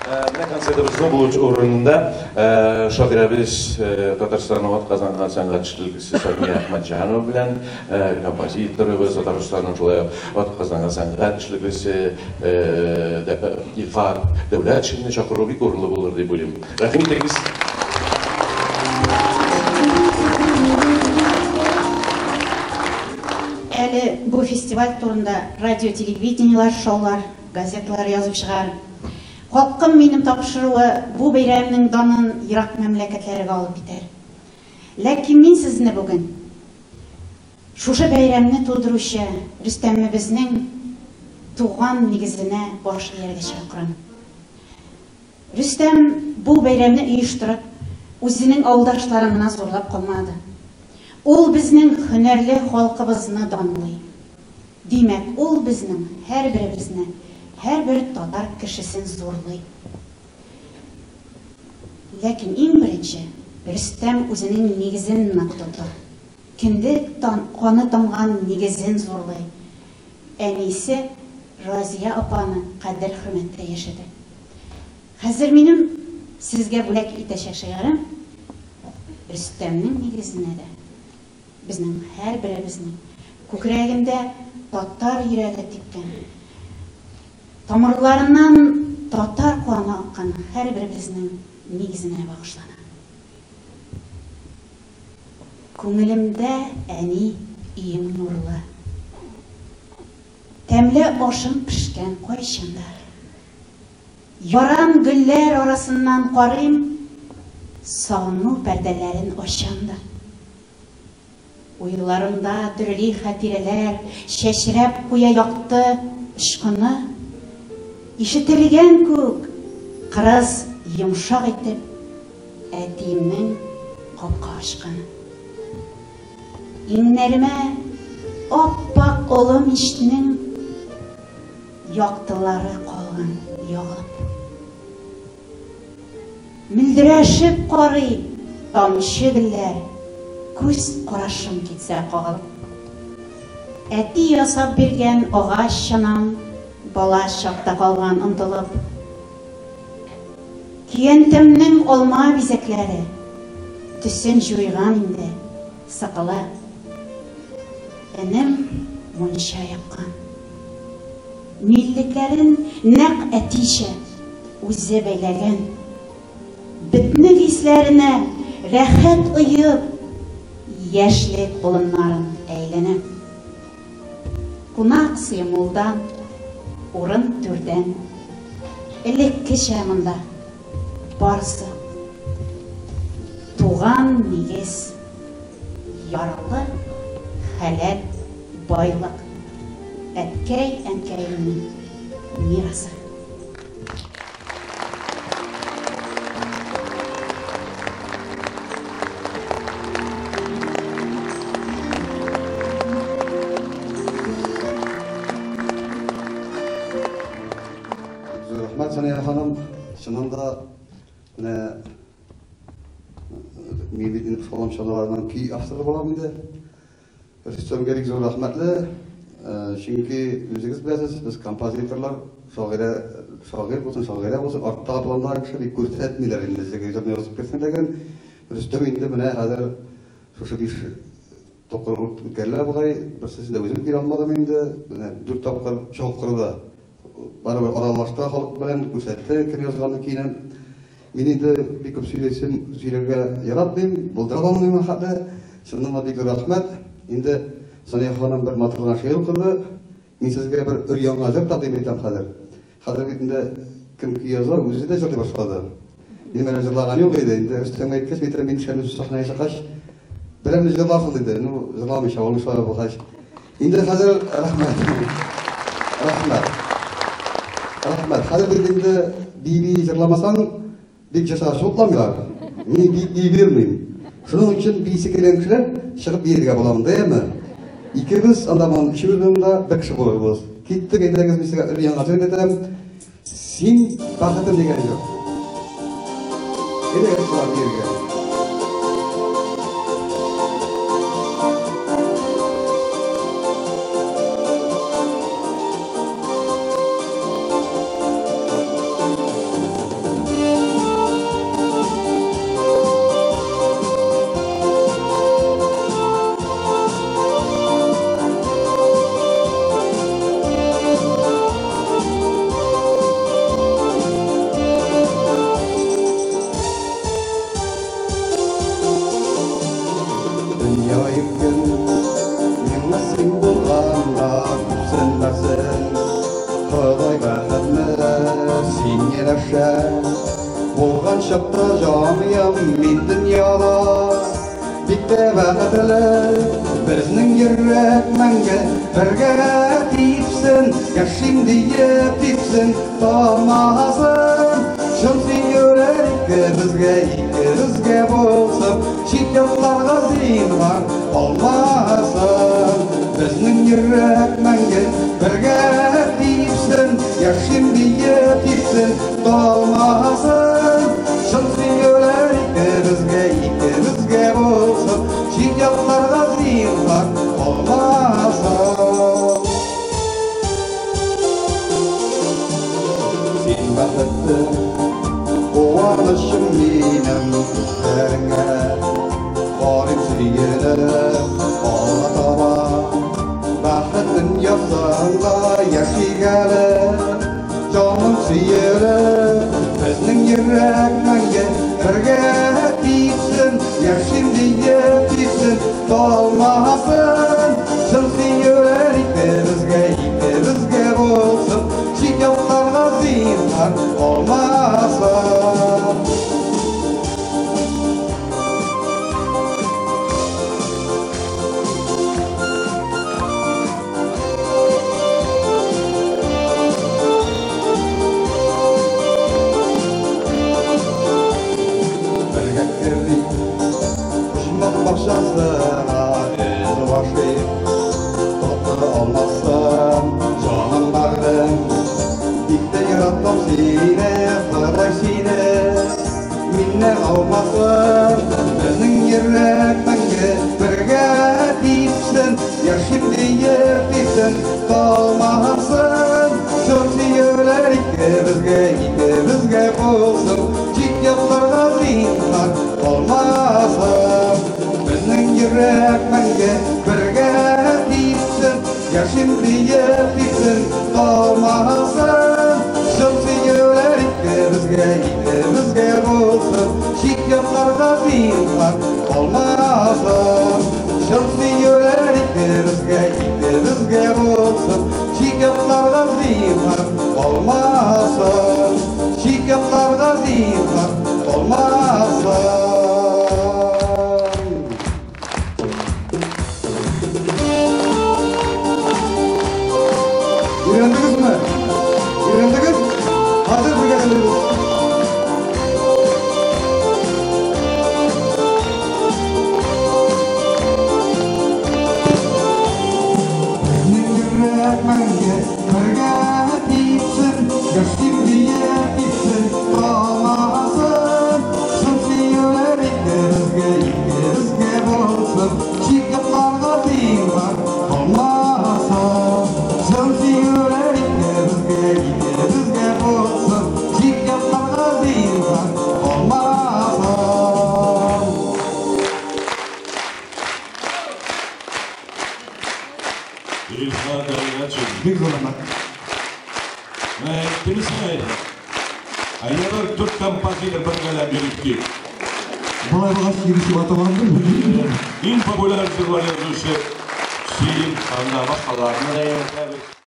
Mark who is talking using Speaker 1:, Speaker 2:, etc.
Speaker 1: Менә концертыбызның бу урынында шагыйрәбез Татарстанның атказанган сәнгать эшлеклесе Сания Әхмәтҗанова белән композиторыбыз Татарстанның шулай ук атказанган сәнгать эшлеклесе Илфат Дәүләтшинны чакыру бик урынлы булыр дип уйлыйм. Рәхим итегез.
Speaker 2: Әле бу фестиваль турында радио-телевидениелар, шоулар, газеталар язып чыгар. Халкым минем тапшыруы бу бәйрәмнең данын ерак мәмләкәтләргә алып китәр. Ләкин мин сезне бүген шушы бәйрәмне тудыручы Рөстәмебезнең туган нигезенә баш ияргә чакырам. Рөстәм бу бәйрәмне оештырып, үзенең авылдашларын гына зурлап калмады. Ул безнең һөнәрле халкыбызны данлый. Димәк, ул безнең һәрберебезне, һәрбер татар кешесен зурлый. Ләкин иң беренче Рөстәм үзенең нигезен нык тота. Кендек каны тамган нигезен зурлый. Әнисе Разия апаны кадер-хөрмәттә яшәтә. Хәзер минем сезгә бүләк итәчәк шигырем Рөстәмнең нигезенә дә, безнең һәрберебезнең күкрәгендә татар йөрәге типкән, тамырларыннан татар каны аккан һәрберебезнең нигезенә багышлана. Күңелемдә әни өең нурлы. Тәмле ашың пешкән кайчан да. Яран гөлләр арасыннан карыйм, сагыну пәрдәләрен ачам да. Уйларымда дөрли хатирәләр, чәчрәп куя якты очкыны. Ишетелгән күк, кырыс, йомшак итеп, әтиемнең капка ачканы. Иңнәремә ап-ак олы мичнең яктылары калган ягылып. Мөлдерәшеп карый тамчы гөлләр, күз карашым китсә кагылып. Әти ясап биргән агач чанам бала чакта калган онтылып. Көянтәмнең алма бизәкләре төсен җуйган инде, сыкыла. Энем мунча яккан. Миллекләрен нәкъ әтичә үзе бәйләгән. Бетнек исләренә рәхәт оеп, яшьлек болыннарын әйләнә. Кунак сые мулдан, урын түрдән. Элеккечә монда барысы. Туган нигез, ярлы, хәләл байлык. Әткәй-әнкәемнең мирасы.
Speaker 3: Рәхмәт, Сания ханым. Чыннан да, менә мин бит инде салам чаналарының көй авторы булам инде. Рөстәмгә бик зур рәхмәтле, чөнки үзегез беләсез, без композиторлар, шагыйрә, шагыйрь булсын, шагыйрә булсын, арттагы пландагы кеше бик күрсәтмиләр инде, сезгә җырны язып бирсен дигән. Рөстәм инде менә хәзер шушы 5 тапкыр үткәрелә бугай, берсесен дә үзем килә алмадым инде, менә 4 тапкыр чакырды. Барыбер аралашты халык белән, күрсәтте кем язганны көйне. Мин инде бик күп сөйләсем, сөйләргә яратмыйм, булдыра алмыйм хәтта. Чыннан да бик зур рәхмәт. Инде Сания ханым бер матур гына шигырь укыды. Мин сезгә бер өр-яңа җыр тәкъдим итәм хәзер. Хәзер бит инде кем көй яза, үзе дә җырлый башлады. Минем әле җырлаган юк иде. Инде Рөстәмгә әйткәч, мин мин төшәм сәхнәгә чыккач, берәмне җырларсың диде. Ну, җырламыйча, ул шулай булгач. Инде хәзер рәхмәт. Рәхмәт. Рәхмәт. Хәзер бит инде би-би җырламасаң, бик җырчага шутламыйлар. Мин бик би бирмим. Шуның өчен биисе килгән кешеләр чыгып биергә була монда, әйеме? Икебез анда монда, өчебез монда бер кеше булырбыз. Киттек, әйдәгез, мин сезгә өр-яңа җыр әйтәм. Син бәхетем дигән җыр. Әйдәгез, шулар биергә. янәшә. Булган чакта җаныем мин дөньяда, бик тә бәхетле. Безнең йөрәк мәңге бергә типсен, яшим диеп типсен, талмасын. Чын сөюләр икебезгә, икебезгә булсын, чит ятларга зинһар алмасын. Безнең йөрәк мәңге бергә типсен, яшим диеп типсен, талмасын. Чын сөюләр икебезгә, икебезгә булсын, чит ятларга зинһар алмасын. Син бәхетле, куанычым минем, күзләреңә карыйм сөенеп, алга таба. Бәхет дөньясында яшик әле, җаным сөелеп. Безнең йөрәк мәңге бергә типсен, яшим диеп типсен, талмасын. Чын сөюләр икебезгә, икебезгә булсын, чит ятларга зинһар алмасын. Бергә кердек почмак бакчасына, эз башлыйк татлы алмасын. Җаным бәгърем, бик тә яратам сине, Ходай сине миннән алмасын. Безнең йөрәк мәңге бергә типсен, яшим диеп типсен, талмасын. Чын сөюләр икебезгә, икебезгә булсын, чит ятларга зинһар алмасын. Безнең йөрәк мәңге бергә типсен, яшим диеп типсен, талмасын. Чын сөюләр икебезгә, икебезгә булсын, чит ятларга зинһар алмасын. Чын сөюләр икебезгә, икебезгә булсын, чит ятларга зинһар алмасын. Чит ятларга зинһар алмасын. Өйрәндегезме? Өйрәндегез? Хәзер бергә сөйлибез. Безнең йөрәк мәңге бергә типсен, яшим диеп типсен, талмасын. Чын сөюләр икебезгә, икебезгә булсын, чит ятларга зинһар алмасын. Чын сөюләр икебезгә, икебезгә булсын, чит ятларга зинһар алмасын.
Speaker 1: Илфат Айгатшин.
Speaker 3: Бик зур рәхмәт.
Speaker 1: Әйттемсең, әйдә дүрт композитор бергәләп йөреп кит.
Speaker 3: Болай булгач йөрүче батырмын.
Speaker 1: Иң популяр җырлар язучы син, анда башкаларны да әйтәбез.